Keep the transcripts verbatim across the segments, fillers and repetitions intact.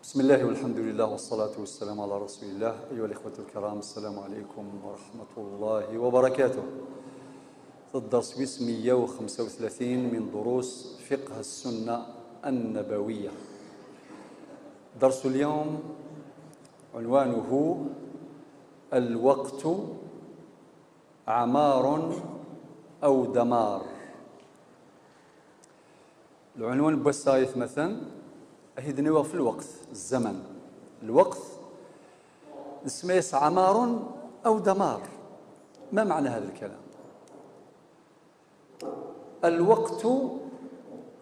بسم الله والحمد لله والصلاة والسلام على رسول الله. أيها الإخوة الكرام، السلام عليكم ورحمة الله وبركاته. الدرس ويس مية وخمسة وثلاثين من دروس فقه السنة النبوية. درس اليوم عنوانه: الوقت عمار أو دمار. العنوان بوسا يثمثن أهي دنيوغ في الوقت، الزمن. الوقت نسميه عمار أو دمار. ما معنى هذا الكلام؟ الوقت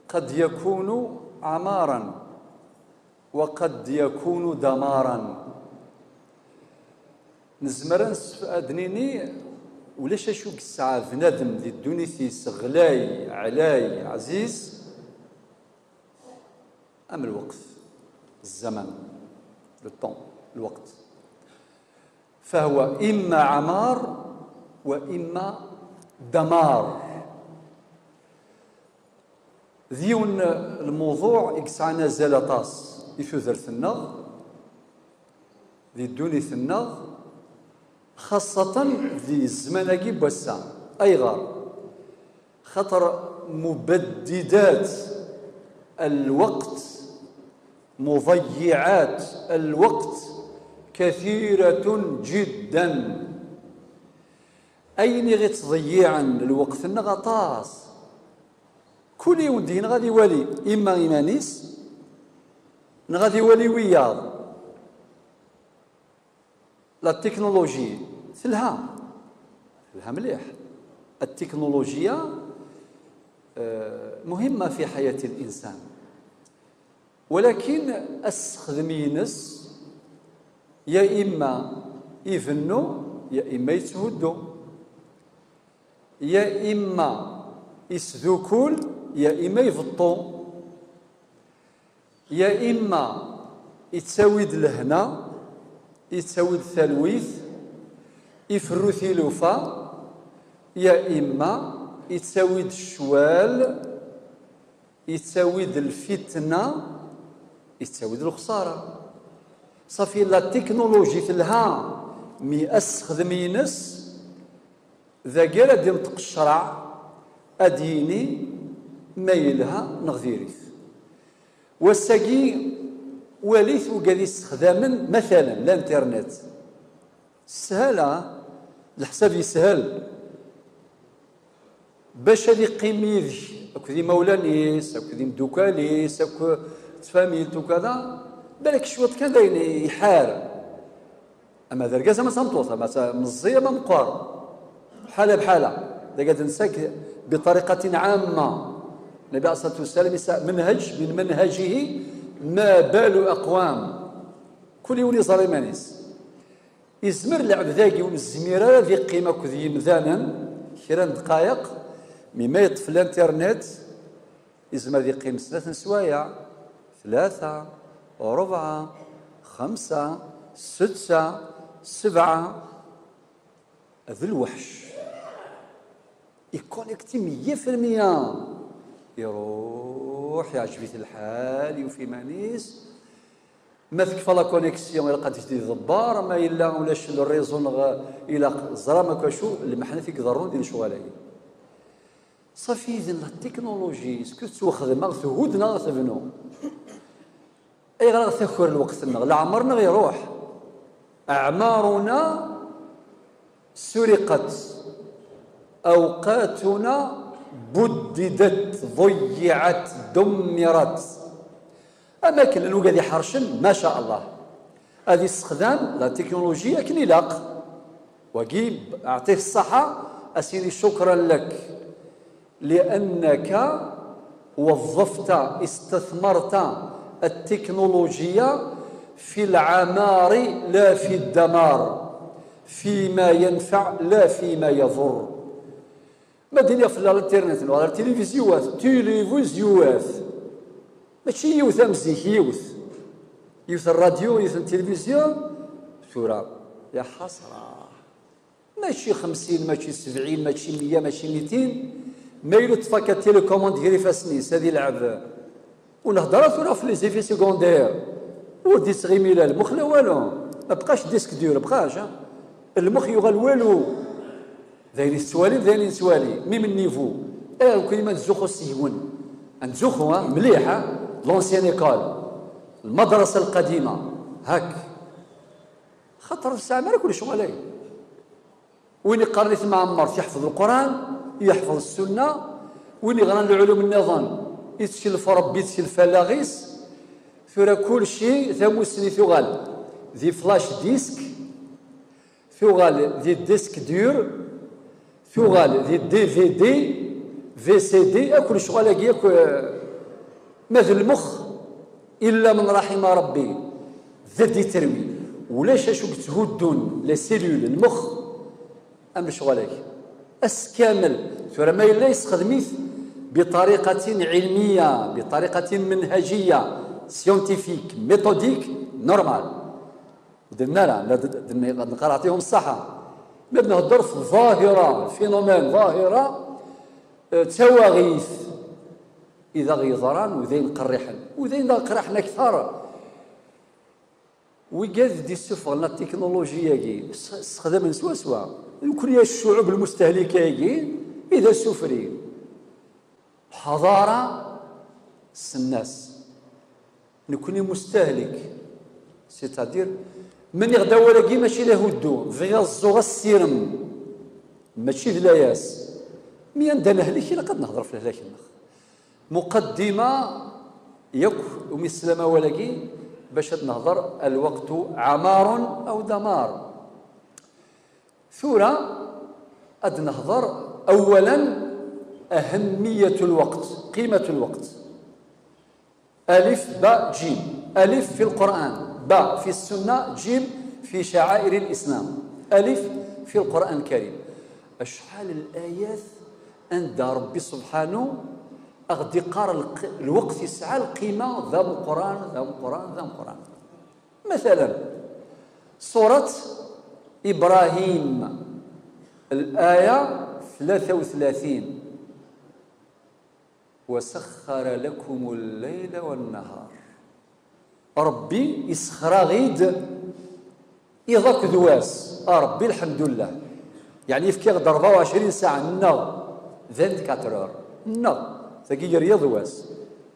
قد يكون عمارا وقد يكون دمارا. Nezmer ad nesf-, ad d-nini ulac acu i yesɛa bnadem di ddunit-is ɣlay, ɛlay, ɛziz, am lweqt, الزمن, le temps, الوقت. فهو إما عمار وإما دمار. D yiwen n lmuḍuɛ i yesɛan azal aṭas i tudert-nneɣ, di ddunit-nneɣ, xaṣṣatan di zzman-agi n wass-a. Ayɣer? Xaṭer مبددات الوقت، مضيعات الوقت كثيرة جدا. Ayen i ɣ-ittḍeyyiɛen lweqt-nneɣ aṭas. Kul yiwen deg-neɣ ad iwali imma iman-is, neɣ ad iwali wiyaḍ. La technologie telha, telha mliḥ. التكنولوجيا, eh, مهمة في حياة الإنسان. Walakin assexdem-ines ya imma ibennu, ya imma yetthuddu, ya imma isdukul, ya imma ibeṭṭu, ya imma ittawi-d lehna, ittawi-d talwit, iferru tilufa, ya imma ittawi-d ccwal, ittawi-d lfitna, ittawi-d lexsara. Safi, la technologie telha, mi assexdem-ines, dagi ara d-inṭeq ccreɛ, ad d-yini ma yelha neɣ diri-t. Wass-agi, walit wigad issexdamen, matalan, l'internet. Sshala, leḥsab yeshel. Bac ad iqqim yid-k akked imawlan-is, akked imdukal-is, akked tfamilt ukada, balak cwiṭ kan dayen iḥar. Ama d argaz ama d tameṭṭut, ama d meẓẓi ama meqqer. Bḥala bḥala. Dagi ad nsak بطريقة عامة. النبي عليه الصلاة والسلام يسعى منهج من منهجه، ما بال أقوام. Kul yiwen iẓer iman-is. Izmer lɛebd-agi ur nezmir ara ad iqqim akked yimdanen kra n ddqayeq, mi ma yeṭṭef l'internet, izmer ad iqqim snat n swayeɛ, tlata, rebɛa, xemsa, setta, sebɛa, d lweḥc. Ikonekti meyya fi lmeyya. Iruḥ, iɛǧeb-it lḥal, yufa iman-is. Ma tekfa la connexion, ilaq ad t-id-iḍebber, ma yella ulac le réseau neɣ ilaq ẓram akk acu, lmeḥnat i iḍerrun di lecɣal-agi. Safi, yid-n la technologie, est-ce que tettwaxdem, neɣ thudd neɣ tebnu? Ayɣer ad taker lweqt-nneɣ? Leɛmer-nneɣ iruḥ. أعمارنا سرقت، أوقاتنا بددت، ضيعت، دمرت. Am akken llan wigad iḥercen, ma sha Allah, ad issexdam la technologie akken ilaq. Wagi, أعطيه الصحة, ad s-yini شكرا لك لأنك وظفت، استثمرت التكنولوجيا في العمار لا في الدمار، فيما ينفع لا فيما يضر. Ma d-iniɣ fell-aɣ l'internet, neɣ ar tilivizyuwat, tilivizyuwat. Mačči yiwet am zik, yiwet. Yiwet n rradyu, yiwet n tilivizyu, tura, ya ḥasra. Mačči xemsin, mačči sebɛin, mačči meyya, mačči mitin. Ma yella ṭṭef akka télécommande gar ifassen-is, ad ilɛeb. Ur nehder ara tura ɣef les effets secondaires. Ur d-ittɣimi la lmux la walu. Ma bqac disque dur, bqac, ha? Lmux yuɣal walu. D ayen i tettwalim, d ayen i nettwali. Même niveau. Ayɣer nekkni ma nettzuxxu s yiwen? Ad nettzuxxu, ha? Mliḥ, ha? L'ancienne école. Lmadrasa lqadima. Hak. Xaṭer ur tesɛam ara kul ccɣel-agi. Win iqqaren i temɛemmert yeḥfeḍ Lqur'an, yeḥfeḍ Ssunna, win iɣran lɛulum nniḍen, ittkellef Rebbi, ittkellef allaɣ-is. Tura kulci, tamussni tuɣal di flash disk, tuɣal di disque dur, tuɣal di D V D, V C D, akk lecɣal-agi akk, eh, ma d lmux, illa men raḥima Rebbi, d ad d-iterwi. Ulac acu yetthuddun les cellules, lmux, am lecɣal-agi. Ass kamel, tura ma yella yessexdem-it بطريقة علمية، بطريقة منهجية، scientifique, méthodique, normal. D-, nara, la d-, d-, nqar ɛṭihum ṣṣaḥa. Ma d-nehder f ḍahira, phénomène, ḍahira, eh, d tawaɣit i d aɣ-yeḍran, u d ayen qerriḥen. U d ayen d aɣ-qerriḥen akteṛ, wigad d-issufɣen la technologie-agi, s-, sexdamen swaswa. Nekkni a ccuɛub lmustehlika-agi, i d asufri. Lḥaḍara, ssnen-as. Nekkni mustahlik. C'est-à-dire, ma nniɣ-d awal-agi mačči d ahuddu, bɣiɣ ad ẓẓuɣ assirem, mačči d layas. Mi anda nehlek, ilaq ad nehder ɣef lehlak-nneɣ. Muqaddima, yakk umi teslam awal-agi, bac ad nehder, الوقت عمار أو دمار. Tura ad nehder أولا أهمية الوقت، قيمة الوقت. ألف باء جيم. ألف في القرآن، باء في السنة، جيم في شعائر الإسلام. ألف في القرآن الكريم. Acḥal n layat anda Rebbi subḥanu aɣ-d-iqqar lq-, lweqt yesɛa lqima d ameqqran, d ameqqran, d ameqqran. مثلا، سورة إبراهيم، الآية ثلاثة وثلاثين: وسخر لكم الليل والنهار. Rebbi isexxer-aɣ-id iḍ akked wass. A Rebbi, lḥemdullah. Yeɛni, yefka-ɣ-d rebɛa u ɛecrin ssaɛa, nneɣ vingt-quatre heures, nneɣ, tagi ger yiḍ wass.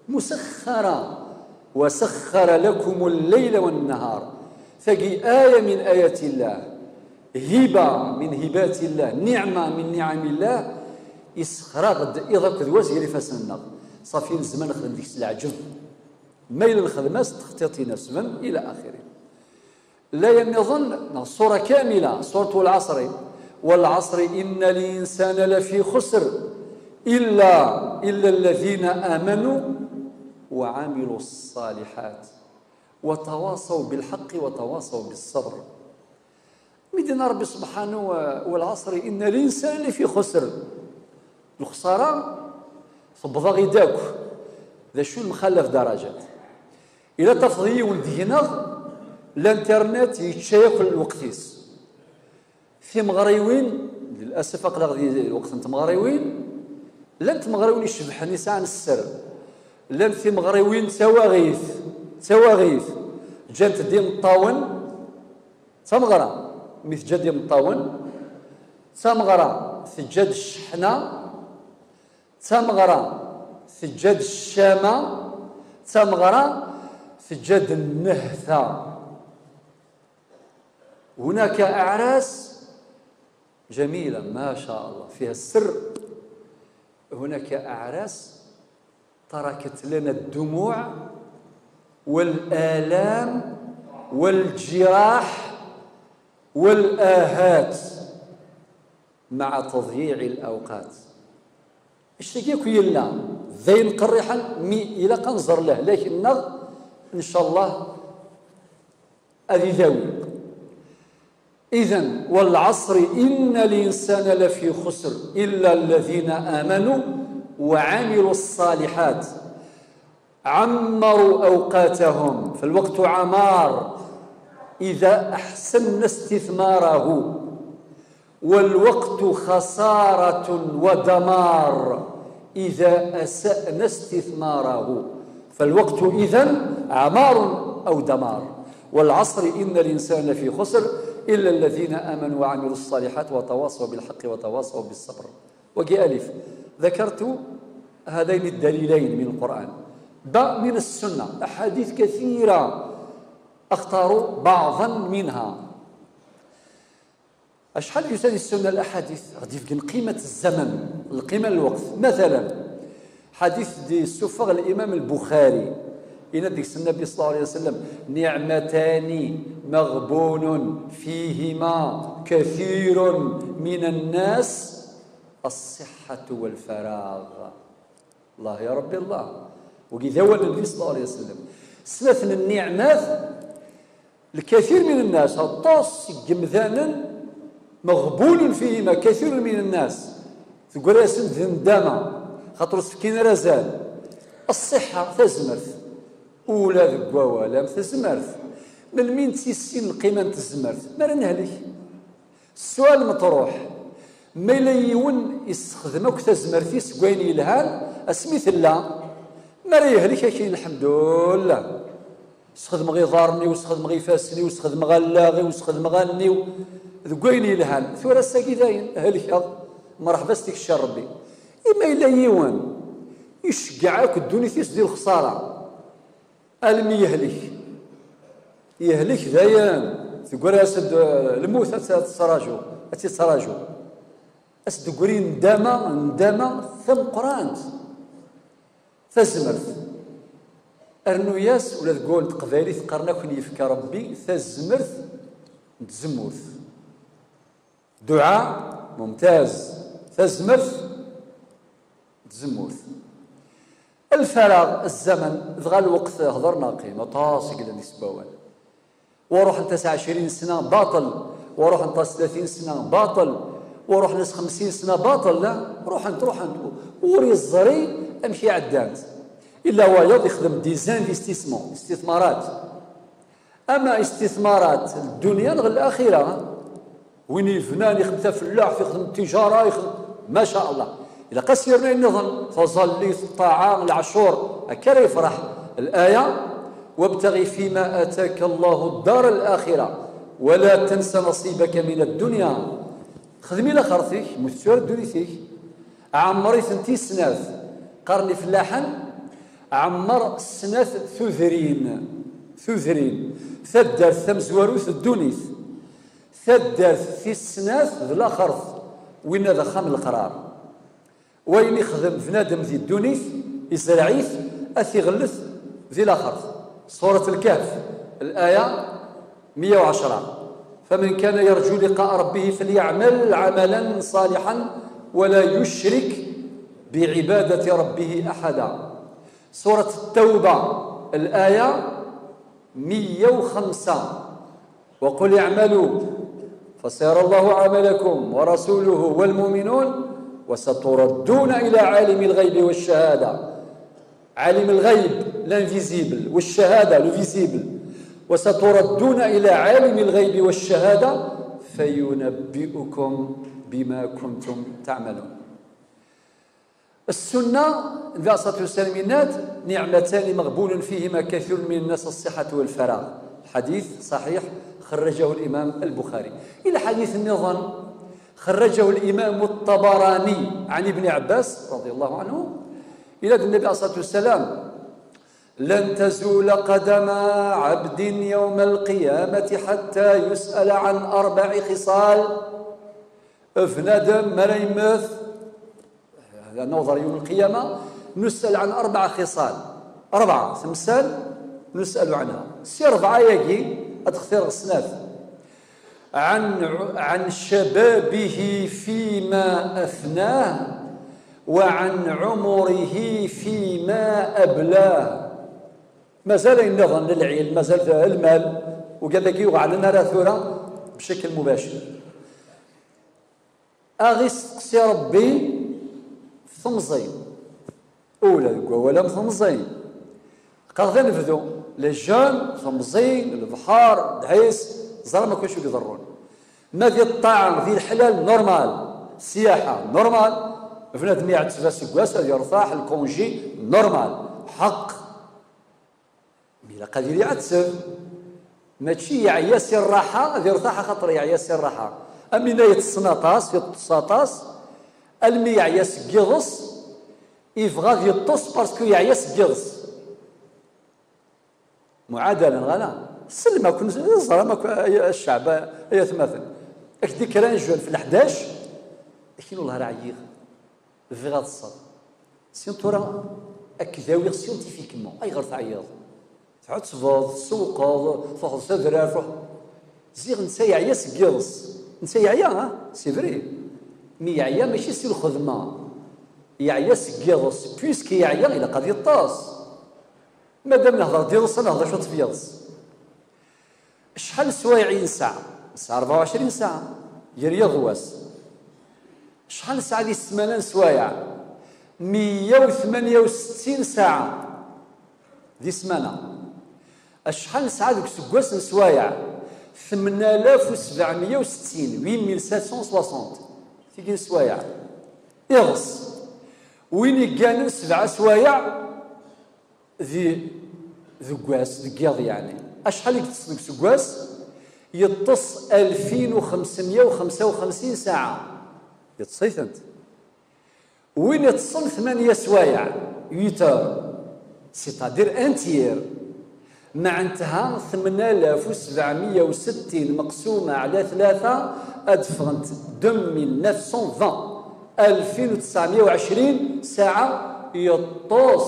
مسخرا، وسخر لكم الليل والنهار. Tagi aya min ayati Llah, hiba min hibati Llah, niɛma min niɛami Llah. Isexxer-aɣ-d iḍ akked wass gar ifassen-nneɣ. Ṣafi, nezmer nexdem deg-s leɛǧeb. Ma yella nexdem-as textiṭ inasben, ila axiri. Laya nniḍen, neɣ ṣṣura kamila, ṣurat Wal Ɛaṣri. والعصر إن الإنسان لفي خسر إلا، إلا الذين آمنوا وعملوا الصالحات وتواصوا بالحق وتواصوا بالصبر. Mi d-yenna Rebbi subḥanu, والعصر إن الإنسان لفي خسر. Lexsara tewweḍ-aɣ-id akk. D acu lemxalaf darajat? Ila tafeḍ yiwen deg-neɣ, l'internet yečča yakk lweqt-is. Timeɣriwin, للأسف aql-aɣ di lweqt n tmeɣriwin, llant tmeɣriwin icebḥen, yesɛan sser. Llant timeɣriwin d tawaɣit, d tawaɣit, ǧǧant-d imeṭṭawen, d tameɣra, mi teǧǧa-d imeṭṭawen, d tameɣra teǧǧa-d cceḥna, d tameɣra teǧǧa-d ccama, d tameɣra teǧǧa-d nnehta. هناك أعراس جميلة، ما شاء الله، فيها السر. هناك أعراس تركت لنا الدموع والآلام والجراح والآهات مع تضييع الأوقات. Ictagi akk yella d ayen qerriḥen, mi ilaq ad nẓer lehlak-nneɣ, ncallah ad idawi. إذن: والعصر إن الإنسان لفي خسر إلا الذين آمنوا وعملوا الصالحات عمروا أوقاتهم، فالوقت عمار إذا أحسن استثماره، والوقت خسارة ودمار إذا أسأنا استثماره. فالوقت إذن عمار أو دمار. والعصر إن الإنسان لفي خسر إلا الذين آمنوا وعملوا الصالحات وتواصوا بالحق وتواصوا بالصبر. Wagi alif. ذكرت هذين الدليلين من القرآن. Ba, من السنة أحاديث كثيرة، أختار بعضا منها. Acḥal yusan yessunan الأحاديث ɣ-d-yefgen qimat الزمن, lqima n lweqt. Matala, ḥadit d-yessufeɣ الإمام البخاري, yenna-d deg-s النبي صلى الله عليه وسلم: نعمتان مغبون فيهما كثير من الناس، الصحة والفراغ. الله يا ربي الله. Wagi d awal n النبي صلى الله عليه وسلم. Snat n nniɛmat, الكثير من الناس, aṭas seg yemdanen, مغبون فيهما كثير من الناس, teggra-yasen-d di nndama, xaṭer ur s-fkin ara azal. الصحة, tazmert. Ula deg wawal am tezmert. Melmi i nettissin lqima n tezmert? Mi ara nehlek. السؤال مطروح: ma yella yiwen yessexdem akk tazmert-is deg wayen yelhan, asmi tella, mi ara yehlek, akin, lḥemdullah, sxedmeɣ iḍarren-iw, sxedmeɣ ifassen-iw, sxedmeɣ allaɣ-iw, sxedmeɣ allen-iw deg wayen yelhan. Tura ass-agi dayen helkeɣ, mreḥba s tikci n Rebbi. I ma yella yiwen iceggeɛ akk ddunit-is di lexsara, almi yehlek. Yehlek dayen, teggra-as-d, eh, lmut ad tt-, ad tettraǧu, ad tt-tettraǧu. Ad s-d-teggri nndama, nndama tameqqrant. Tazmert. Rnu-yas, ula deg wawal n teqbaylit qqaren akk yefka Rebbi tazmert n tzemmurt. Dduɛa, mumtaz. Tazmert, tzemmurt. الفراغ, الزمن, dɣa lweqt, hḍer neɣ qqim, aṭas i yellan di-s wawal. Wa ruḥent-as ɛecrin sna, baṭel. Wa ruḥent-as tlatin sna, baṭel. Wa ruḥen-as xemsin sna, baṭel. La, ruḥent, ruḥent. Ur yeẓri amek i ɛeddant. Illa wayeḍ ixdem des investissements, istithmarat. Ama istithmarat, ddunya neɣ laxira? Win yebnan, ixdem tafellaḥt, ixdem tijara, ixdem, ma sha Allah. Ilaq-as yerna nniḍen, taẓallit, ṭṭaɛa, leɛcur, akka ara yefreḥ. الآية: وابتغ فيما آتاك الله الدار الآخرة ولا تنس نصيبك من الدنيا. Xdem i laxert-ik, mu tettu ara ddunit-ik. Ɛemmer-itent i snat. Qqaren ifellaḥen, ɛemmer snat tudrin. Tudrin. Taddart tamezwarut d ddunit. Taddart tis snat d laxert, winna d axxam n leqrar. Wayen ixdem bnadem di ddunit, izreɛ-it, ad t-iɣellet di laxert. Surat Lkehf, الآية مية وعشرة: فمن كان يرجو لقاء ربه فليعمل عملا صالحا ولا يشرك بعبادة ربه أحدا. سورة التوبة، الآية مية وخمسة: وقل اعملوا فسيرى الله عملكم ورسوله والمؤمنون وستردون إلى عالم الغيب والشهادة. عالم الغيب, l'invisible, والشهادة, le visible. وستردون إلى عالم الغيب والشهادة فينبئكم بما كنتم تعملون. السنة, النبي عليه الصلاة والسلام, نعمتان مغبون فيهما كثير من الناس: الصحة والفراغ. الحديث صحيح، خرجه الإمام البخاري. إلى حديث النظام، خرجه الإمام الطبراني عن ابن عباس رضي الله عنه إلى النبي عليه الصلاة والسلام: لن تزول قدما عبد يوم القيامة حتى يسأل عن أربع خصال. Bnadem mi ara yemmet, هذا نوضر يوم القيامة, نسأل عن أربع خصال. أربعة تمثال نسأل عنها. Si rebɛa-agi, ad d-xtireɣ snat. عن ع-, عن شبابه فيما أفناه وعن عمره فيما أبلاه. Mazal ayen nniḍen n lɛilm, mazal lmal, ugad-agi yuɣ ɛnan ara tura بشكل مباشر. Ad ɣ-isteqsi Ṛebbi f temẓi. Ula deg wawal am temẓi. Qqareɣ d anebdu. Les jeunes, temẓi, lebḥer, ddḥis, ẓram akk acu i iḍerrun. Ma di ṭṭaɛa, di leḥlal, normal. Ssiyaḥa, normal. Bnadem iɛetteb aseggas, ad yertaḥ, lkunji, normal. Ḥeqq. Mi Ilaq ad yili iɛetteb. Mačči yeɛya si rraḥa, ad irtaḥ axaṭer yeɛya si rraḥa. Am win yeṭṭsen aṭas, yeṭṭes aṭas, almi yeɛya seg yiḍes, yebɣa ad yeṭṭes parce que yeɛya seg yiḍes. Muɛadala, neɣ ala? Sellem akk, teẓram akk, ay ccɛeb, ay atmaten. Ak-d-ikkra un jeune f leḥdac, ak-in: "Wellah ara ɛyiɣ, bɣiɣ ad ṭṭseɣ." Sin tura, ad k-d-awiɣ scientifiquement. Ayɣer teɛyiḍ? Tɛettbeḍ, tsewqeḍ, truḥeḍ s adrar, truḥ. Ziɣ netta yeɛya seg yiḍes. Netta yeɛya, ha? C'est vrai. Mi yeɛya, mačči si lxedma. Yeɛya seg yiḍes. Puisque yeɛya, ilaq ad yeṭṭes. Madam nehḍer-d iḍes, ad nehḍer cwiṭ f yiḍes. Acḥal n sswayeɛ i nesɛa? Nesɛa rebɛa u ɛecrin ssaɛa, gar yiḍ d wass. Acḥal nesɛa di ssmana n sswayeɛ? Meyya u tmanya u settin ssaɛa di ssmana. Acḥal nesɛa deg useggas n sswayeɛ? Tmen alaf u sebɛemya u settin, huit mille sept cent soixante. Tigi n sswayeɛ. Iḍes. Win igganen sebɛa sswayeɛ, di, deg wass, deg yiḍ, yeɛni. Acḥal i yeṭṭes deg useggas? Yeṭṭes alfin u xemsemya u xemsa u xemsin ssaɛa. Yeṭṭes-itent. Win iṭṭsen tmanya sswayeɛ, huit heures, c'est-à-dire un tiers, معناتها ثمانية آلاف وسبعمية وستين مقسومة على ثلاثة، ad d-ffɣent deux mille neuf cent vingt, alfin u tesɛemya u ɛecrin ssaɛa, yeṭṭes.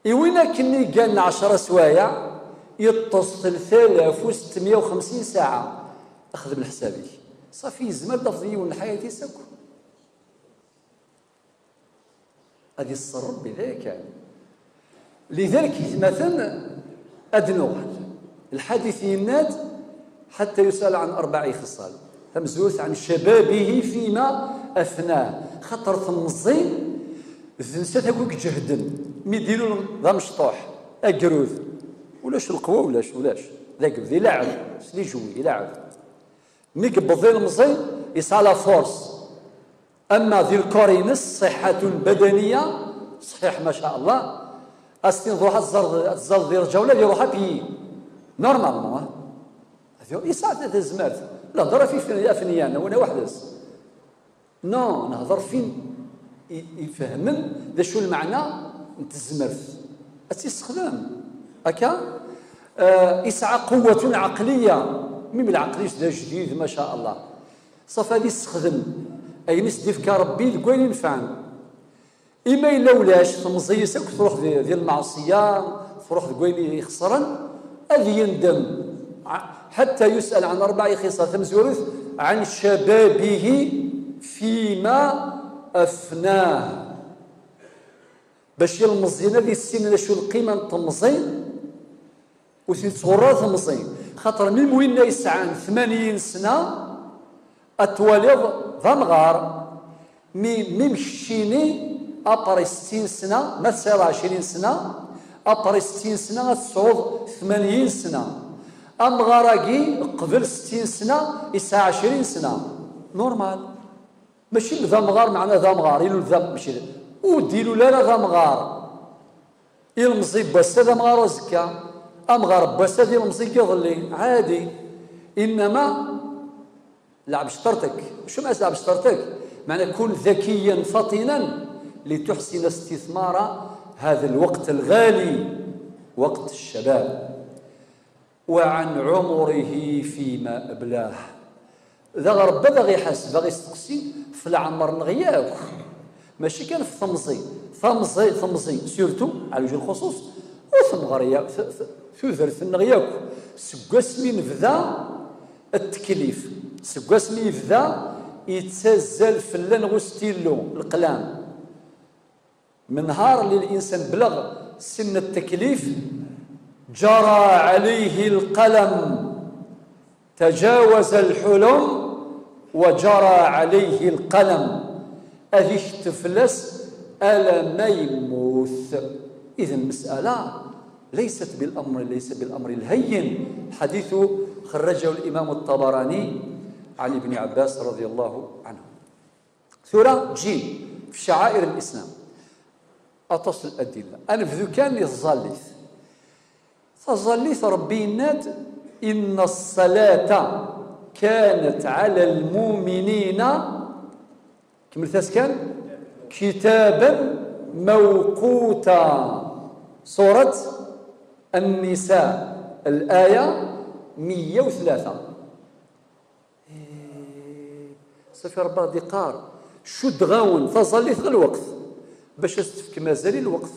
I win akken i gan ɛecra sswayeɛ, yeṭṭes tlata alaf u settemya u xemsin ssaɛa. Xdem leḥsab-ik. Ṣafi, yezmer ad tafeḍ yiwen n lḥayat-is akk. Ad iṣṣer Rebbi, d aya kan. Lidalik, itmaten, ad nuɣal. Lḥadit yenna-d: حتى يسأل عن أربع خصال. Tamezwarut, عن شبابه فيما أفناه. Xaṭer temẓi d nsat akk i iǧehden. Mi d-ilul d amecṭuḥ, agrud, ulac lqwa, ulac, ulac. D agem, d ilaɛeb, s les jouets, ilaɛeb. Mi yewweḍ d ilemẓi, yesɛa la force. Ama di lkor-ines, ṣṣiḥatun badaniya, ṣṣiḥ, ma ca Allah, ad s-tiniḍ: "Ruḥ ad tẓalleḍ, ad tẓalleḍ irǧawla", ad iruḥ à pied. Normalement, ah. Ad iruḥ, yesɛa ta-, tazmert. La nehder ɣef ifen-, afenyan, wina weḥd-s. Non, nehder fin i, ifehmen d acu lmeɛna n tezmert. Ad tt-issexdem. Akka, eh, yesɛa quwwatun ɛeqliya. Mim lɛeql-is d ajdid, ma ca Allah. Ṣafi ad issexdem ayen i s-d-ifka Rebbi deg wayen inefɛen. Imi yella ulac, temẓi-is akk truḥ di, di lmeɛṣiyya, truḥ deg wayen ixeṣren, ad yendem. Ɛ-, حتى يسأل عن أربع خصال. Tamezwarut, عن شبابه فيما أفناه. Bac ilmeẓyen ad issinen d acu lqima n temẓi, ur ten-yettɣurr ara temẓi. Xaṭer mim winna yesɛan tmanyin sna, ad twaliḍ d amɣar. Mi, mim keččini, après settin sna, ma tesɛiḍ ɛecrin sna, après settin sna ad tesɛuḍ tmanyin sna. Amɣar-agi, qbel settin sna, yesɛa ɛecrin sna. Normal. Mačči d amɣar, meɛna d amɣar, ilul d am-, mačči d, ur d-ilul ara d amɣar. Ilemẓi n wass-a d amɣar uzekka, amɣar n wass-a d ilemẓi n yiḍelli, ɛadi. Innama leɛb cṭerṭek. Acu maɛna leɛb cṭerṭek? Meɛna كن ذكيا فطنا لتحسن استثمار هذا الوقت الغالي، وقت الشباب. وعن عمره فيما أبلاه. Daɣ Rebbi ad aɣ-iḥaseb, ad aɣ-isteqsi f leɛmer-nneɣ yakk. Mačči kan f temẓi. Tamẓi, temẓi, surtout, ɛla wejhi lxuṣuṣ, u temɣer ya-, t-, t-, tudert-nneɣ yakk. Seg wasmi nebda tteklif, seg wasmi yebda yettazzal fell-aneɣ ustillu, lqlam. من نهار اللي الإنسان بلغ سن التكليف جرى عليه القلم، تجاوز الحلم وجرى عليه القلم. Ad ikteb fell-as alamma yemmut. إذن المسألة ليست بالأمر، ليس بالأمر الهين. الحديث خرجه الإمام الطبراني عن ابن عباس رضي الله عنه. Tura, ǧǧin f cɛair n lislam. Aṭas n ladilla. Ad nebdu kan di tẓallit. Taẓallit, Ṛebbi yenna-d: إن الصلاة كانت على المؤمنين، kemmlet-as kan, كتابا موقوتا. Surat An-Nisa, الآية مية وثلاثة. Eh, safi, Ṛebbi ad iqqar: cuddeɣ-awen taẓallit ɣer lweqt, bac ad s-tefkem azal i lweqt.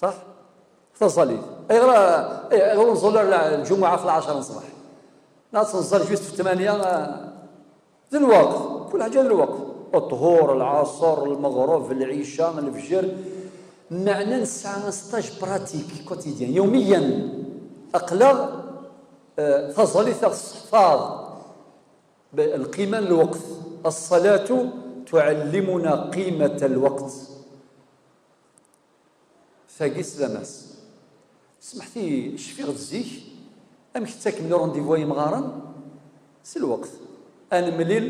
Ṣaḥ? Taẓallit. Ayɣer, eh, ayɣer ur nẓul ara lǧumuɛa f lɛecṛa n ṣṣbeḥ? Neɣ ad tt-nẓal juste f ttmanya, eh, d lweqt. Kul ḥaǧa d lweqt. Ṭṭhur, lɛaṣer, lmeɣreb, lɛica, lefjer. Meɛna nesɛa un stage pratique quotidien, yawmiyan. Aql-aɣ, eh, taẓallit ad ɣ-tesseḥfaḍ lqima n lweqt. الصلاة تعلمنا قيمة الوقت. Tagi sslam-as. Smeḥt-iyi, cfiɣ-d zik, amek ttaken le rendez-vous ay imɣaren? S lweqt. Ad nemlil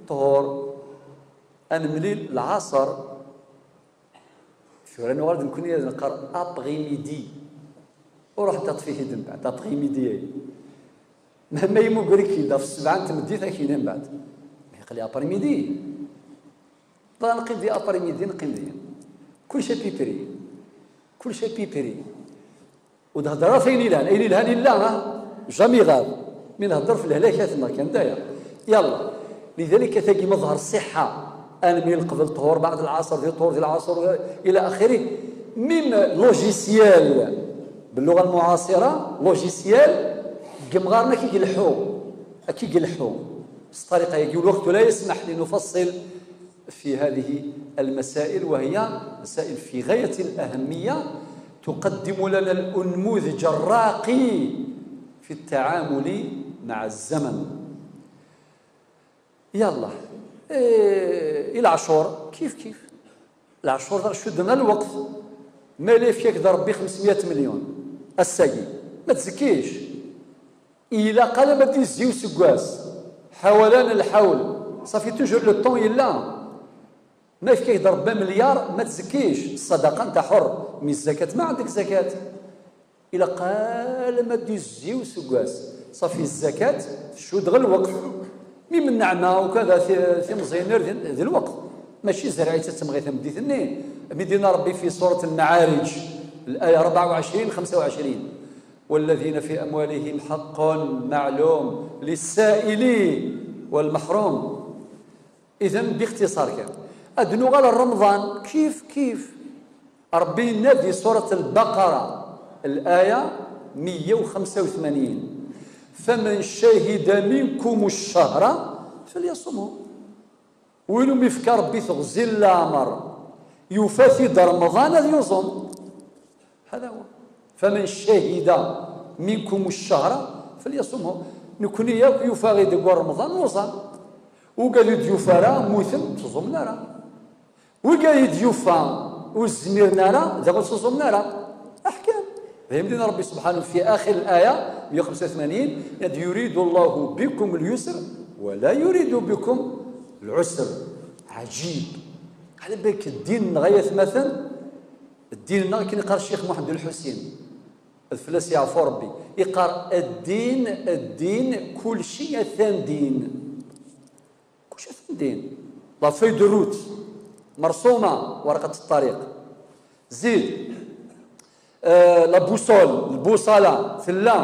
ṭhur, ad nemlil lɛaṣer. Tura nuɣal-d nekkni ad neqqar après-midi. Ur ruḥent aṭfit-id mbeɛd, après-midi-agi. Mahma yemmuger-ik-id ɣef ssebɛa n tmeddit, ad k-yini mbeɛd: mais aql-i après-midi. Dɣa neqqim di après-midi, neqqim di. Kullec à pipri. Kullec à pipri. Ur d-hedder ara ɣef ayen ilhan. Ayen ilhan illa, ha? Jamais ɣab. Mi nhedder f lehlakat-nneɣ kan, d aya. Yalla. Lidalik, tagi ma ḍher ṣṣiḥa, ad nemlil qbel ṭhur, beɛd lɛaṣer, di ṭhur, di lɛaṣer, ila axiri. Même logiciel, belluɣa lmuɛaṣira, logiciel, deg yemɣaren ad k-ig-ileḥḥu. Ad k-ig-ileḥḥu. S ṭṭariqa-agi, والوقت لا يسمح لنفصل في هذه المسائل، وهي مسائل في غاية الأهمية، تقدم لنا الأنموذج الراقي في التعامل مع الزمن. Yalla. Eh, i lɛecur, kif kif. Lɛecur d cudden lweqt. Ma yella yefka-k-d Ṛebbi xemsmya melyun ass-agi, ma tzekkic. Ilaq alamma d yezzi useggas, ḥawalan lḥawl, safi toujours le temps yella. Ma yefka-k-d Ṛebbi amelyar, ma tzekkic, ṣṣadaqa nta ḥuṛ, mi zzakat ma ɛendek zakat. Ilaq alamma d yezzi useggas, safi zzakat tcudd ɣer lweqt. Mi menneɛma ukada ti-, timẓin ar din, d lweqt. Mačči zerɛit ad temɣi tameddit-nni. Mi d-yenna Ṛebbi fi surat Lmaɛarij, الآية أربعة وعشرين، خمسة وعشرين: والذين في أموالهم حق معلوم للسائل والمحروم. Idan, bixtiṣar kan. Ad nuɣal ar Remḍan, kif kif. Ṛebbi yenna di surat Lbaqara, الآية مية وخمسة وثمانين: فمن شهد منكم الشهر فليصمه. Win umi yefka Ṛebbi teɣzi n leɛmer, yufa-t-id Remḍan, ad yuẓum. هذا هو. فمن شهد منكم الشهر فليصمه. Nekni akk yufa-ɣ-id deg Remḍan, nuẓam. Wigad ur d-yufa ara, mmuten, ur ttẓumen ara. Wigad i d-yufa, ur zmiren ara, daɣ ur ttẓumen ara. Aḥkam. D ayen din Ṛebbi subḥanahu في آخر الآية مية وخمسة وثمانين: يريد الله بكم اليسر ولا يريد بكم العسر. Ɛǧib. Ɛla balk ddin-nneɣ ay atmaten, ddin-nneɣ akken iqqar Ccix Muḥend Lḥusin, ad fell-as yeɛfu Ṛebbi, iqqar: ddin, ddin, kulci atan din. Kulci atan din. La feuille de route, meṛsuma, warqat ṭṭariq. Zid, eh, la boussole, lbuṣala, tella.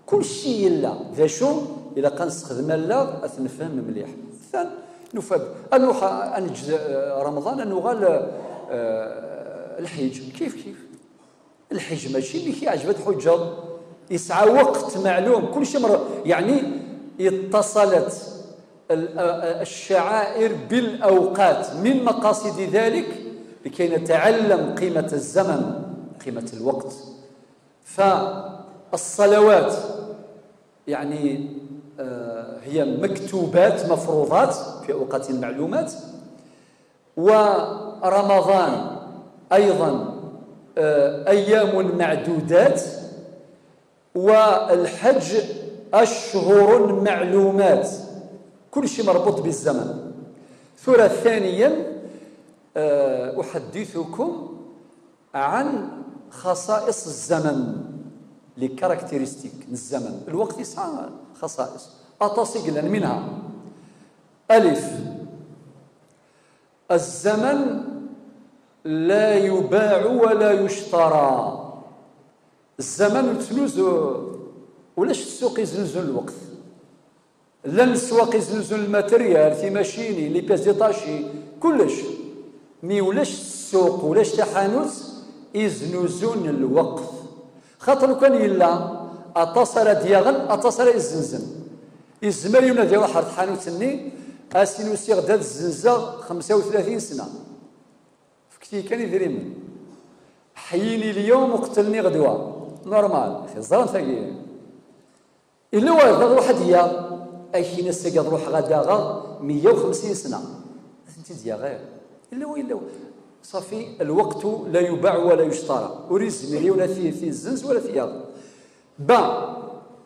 Kulci yella. D acu? Ilaq ad nessexdem allaɣ, ad t-nefhem mliḥ. Atan, nufa-d. Ad nruḥ, ad neǧǧ, eh, Remḍan, ad nuɣal, eh, lḥiǧ. Kif kif. Lḥiǧ mačči mi k-iɛǧeb ad tḥuǧǧeḍ. Yesɛa weqt meɛlum. Kulci mer-, يعني اتصلت ال-، الشعائر بالأوقات، من مقاصد ذلك لكي نتعلم قيمة الزمن، قيمة الوقت. فالصلوات، يعني، آه، هي مكتوبات، مفروضات في أوقات معلومات. ورمضان أيضا، آه، أيام معدودات، والحج أشهر معلومات. كل شيء مربوط بالزمن. ثورة ثانيا، آه، أحدثكم عن خصائص الزمن. les caractéristiques n zzaman. Lweqt yesɛa xaṣa'iṣ aṭas i yellan, minha: alif, الزمن لا يباع ولا يشترى. Zzaman ur yettnuzu, ulac ssuq iznuzun lweqt. Llan leswaq iznuzun lmateryal, timacinin, les pièces détachées, kullec. Mi ulac ssuq, ulac taḥanut iznuzun lweqt. Xaṭer lukan yella aṭas ara d-yaɣen, aṭas ara izzenzen. Izmer yiwen ad iruḥ ɣer tḥanut-nni, as-in usiɣ-d ad zzenzeɣ xemsa u tlatin sna. Fket-iyi kan idrimen. Ḥyini lyum uqtelni ɣedwa. Normal. Teẓram tagi. Illa wayeḍ ad ruḥ ad yaɣ. Akin ass-agi ad ruḥeɣ ad aɣeɣ meyya u xemsin sna. Ad tent-id-yaɣ, eh. Illa wa, illa wa. Ṣafi, الوقت لا يباع ولا يشترى. Ur yezmir yiwen ad t-, t-, yezzenz wala t-yaɣ. Ba,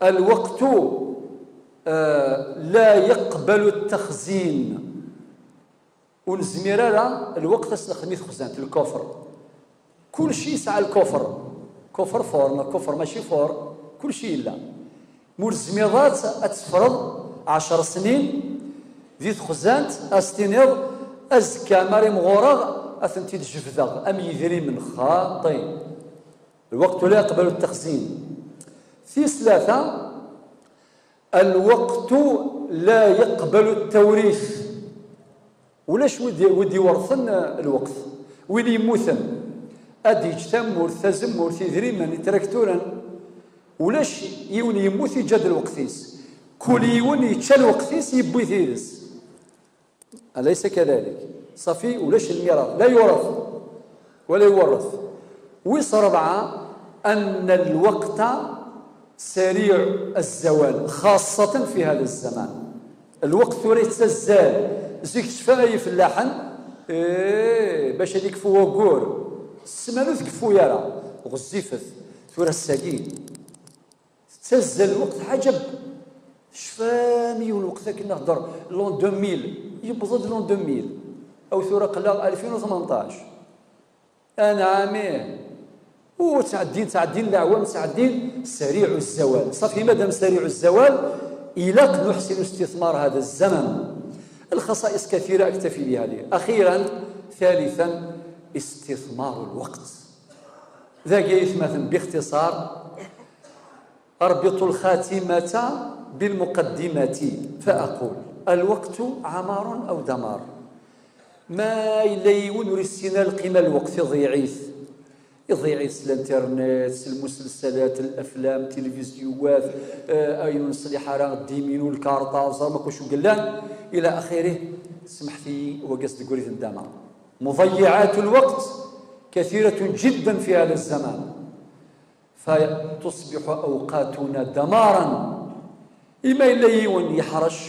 الوقت, eh, لا يقبل التخزين. Ur nezmir ara lweqt ad s-nexdem i texzant, lkufr. Kulci yesɛa lkufr. Kufr fur, neɣ kufr mačči fur, kulci yella. Ma ur tezmireḍ ad, ad teffreḍ ɛecr snin di texzant, ad s-tiniḍ: "Azekka, mi ara imɣureɣ, ad tent-id-jebdeɣ, am yidrimen." Xaṭi. الوقت لا يقبل التخزين. Tis tlata, الوقت لا يقبل التوريث. Ulac wid, wid iwerten, eh, lweqt. Win yemmuten, ad d-yeǧǧ tamurt, tazemmurt, idrimen, itrakturen. Ulac yiwen yemmut, yeǧǧa-d lweqt-is. Kul yiwen yečča lweqt-is, yewwi-t yid-s. أليس كذلك؟ Ṣafi, ulac lmiraḍ. لا يورث ولا يورث. Wis rebɛa, أن الوقت سريع الزوال، خاصة في هذا الزمان. Lweqt tura yettazzal. Zik tecfa ay ifellaḥen, eh, bac ad yekfu waggur. Ssmana ur tkeffu ara, ɣezzifet. Tura ass-agi, tettazzal lweqt, ḥaǧeb. Tecfam yiwen lweqt akken nehder, l'an deux mille, yewweḍ-d l'an deux mille. Aw tura qleɣ ألفين وثمنطاش. Anɛam, ih. U ttɛeddin, ttɛeddin leɛwam, ttɛeddin, سريع الزوال. Ṣafi, madam سريع الزوال, ilaq نحسن استثمار هذا الزمن. الخصائص كثيرة، أكتفي بهذه. أخيرا، ثالثا، استثمار الوقت. Dagi, aytmaten, باختصار، أربط الخاتمة بالمقدمة فأقول: الوقت عمار أو دمار. Ma yella yiwen ur yessin ara lqima n lweqt, iḍeyyeɛ-it. Iḍeyyeɛ-it s l'internet, s lmuselsalat, laflam, tiliviziyuwat, eh, ayen ur neṣliḥ ara, ddiminu, lkarṭa, ẓer ma wacu yellan, ila axirih. Semḥet-iyi, wagi-s deg ubrid n ddama. مضيعات الوقت كثيرة جدا في هذا الزمان. فتصبح أوقاتنا دمارا. Ima yella yiwen yeḥrec,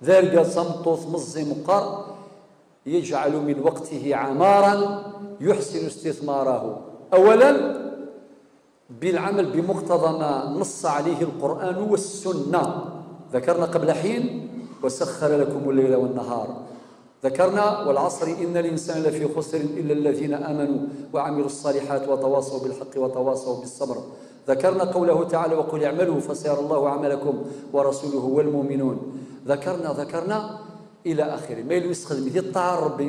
d argaz, tameṭṭut, meẓẓi, meqqer, يجعل من وقته عمارا يحسن استثماره. أولا، بالعمل بمقتضى ما نص عليه القرآن والسنة. ذكرنا قبل حين: "وسخر لكم الليل والنهار". ذكرنا: "والعصر إن الإنسان لفي خسر إلا الذين آمنوا وعملوا الصالحات وتواصوا بالحق وتواصوا بالصبر". ذكرنا قوله تعالى: "وقل اعملوا فسيرى الله عملكم ورسوله والمؤمنون". ذكرنا، ذكرنا إلى آخره. Ma yella yesxedem di ṭṭaɛa n Ṛebbi,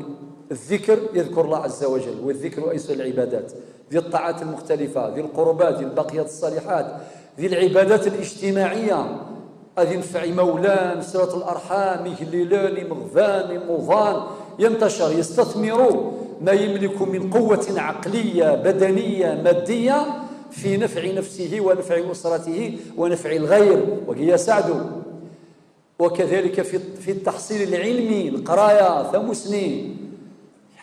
الذكر، يذكر الله عز وجل، والذكر أيسر العبادات، di ṭṭaɛat المختلفة، di lqurbat، di lbaqiyat الصالحات، di lɛibadat الاجتماعية، ad yenfeɛ imawlan, صلة الأرحام, igellilen, imeɣban, imuḍan, ينتشر، يستثمر ما يملك من قوة عقلية، بدنية، مادية، في نفع نفسه ونفع أسرته ونفع الغير، wagi yesɛa-t. وكذلك في، في التحصيل العلمي، القراية، tamussni.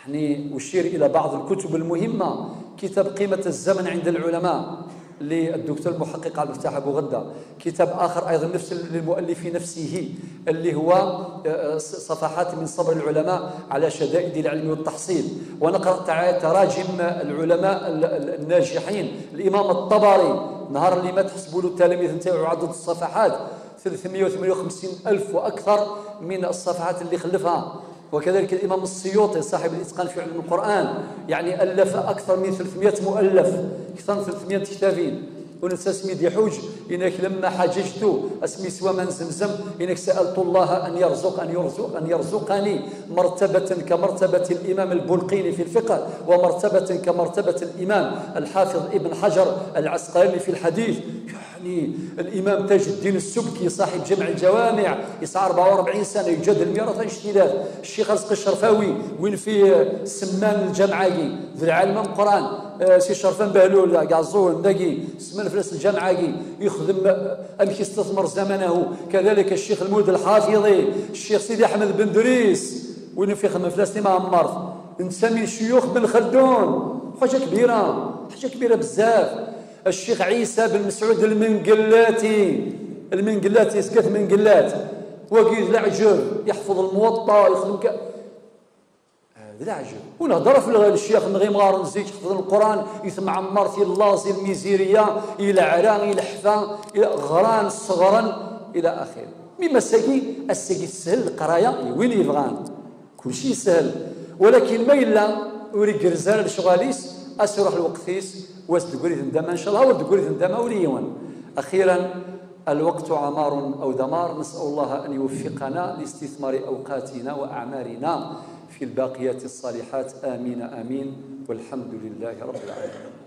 يعني أشير إلى بعض الكتب المهمة، كتاب قيمة الزمن عند العلماء للدكتور المحقق عبد الفتاح أبو غدة، كتاب آخر أيضا نفس للمؤلف نفسه، اللي هو، آه، صفحات من صبر العلماء على شدائد العلم والتحصيل. وأنا قرأت تع-، تراجم العلماء ال-، ال-، الناجحين. الإمام الطبري، نهار اللي مات حسبوا له التلاميذ نتاعو عدد الصفحات، ثلاثمية وثمانية وخمسين ألف وأكثر من الصفحات اللي خلفها. وكذلك الإمام السيوطي صاحب الإتقان في علوم القرآن، يعني ألف أكثر من ثلاثمية مؤلف، أكثر من ثلاثمية كتاب. Ur nesɛi asmi d-iḥuǧ, inek lemma ḥaǧaǧtu, asmi yeswa aman n Zemzem, inek sa'altu Allah an yarzuq, an yarzuq, an yarzuqani martabatan ka martabati al-imam al-Bulqini fi al-fiqh, wa martabatan ka martabati al-imam al-Hafiz Ibn Hajar al-Asqalani fi al-hadith. Yeɛni, al-imam Taj ad-Din as-Subki, ṣaḥib Jam' al-Jawami', yesɛa rebɛa u rebɛin sana, yeǧǧa-d lmirat annect-ilat. Ccix Arezqi Ccerfawi, win fi, eh, semman lǧameɛ-agi, d lɛalem ameqqran, eh, Si Cerfan Behlul, dagi Ɛeẓẓugen, dagi, semman fell-as lǧameɛ-agi, yexdem, eh, amek yestetmer zamanahu. Kadalik ccix Lmulud Lḥafiḍi, ccix Sidi Ḥmed Ben Dris, win fi xedmen fell-as timɛemmert. Netta min ccuyux Ben Xeldun, ḥaǧa kbira, ḥaǧa kbira bezzaf. Ccix Ɛisa Ben Mesɛud Lmengellati, Lmengellati, seg At Mengellat, wagi d leɛǧeb, yeḥfeḍ Lmuwaṭṭa, yexdem ka-, d leɛǧeb. Ur nehder ɣef ccix-nneɣ imɣaren zik ḥefḍen Lquran, i temɛemmert, i llaẓ, i lmiziriya, i leɛra, i leḥfa, i ɣran, sseɣren, ila axir. Mi ass-agi, ass-agi teshel leqraya i win yebɣan. Kulci yeshel. Walakin ma yella ur igerrez ara lecɣal-is, as iruḥ lweqt-is, wa s deg-wrid n dama, ncallah, wa deg-wrid n dama, ur yiwen. Axiran, الوقت عمار أو دمار، نسأل الله أن يوفقنا لاستثمار أوقاتنا وأعمارنا في الباقيات الصالحات، آمين، آمين، والحمد لله رب العالمين.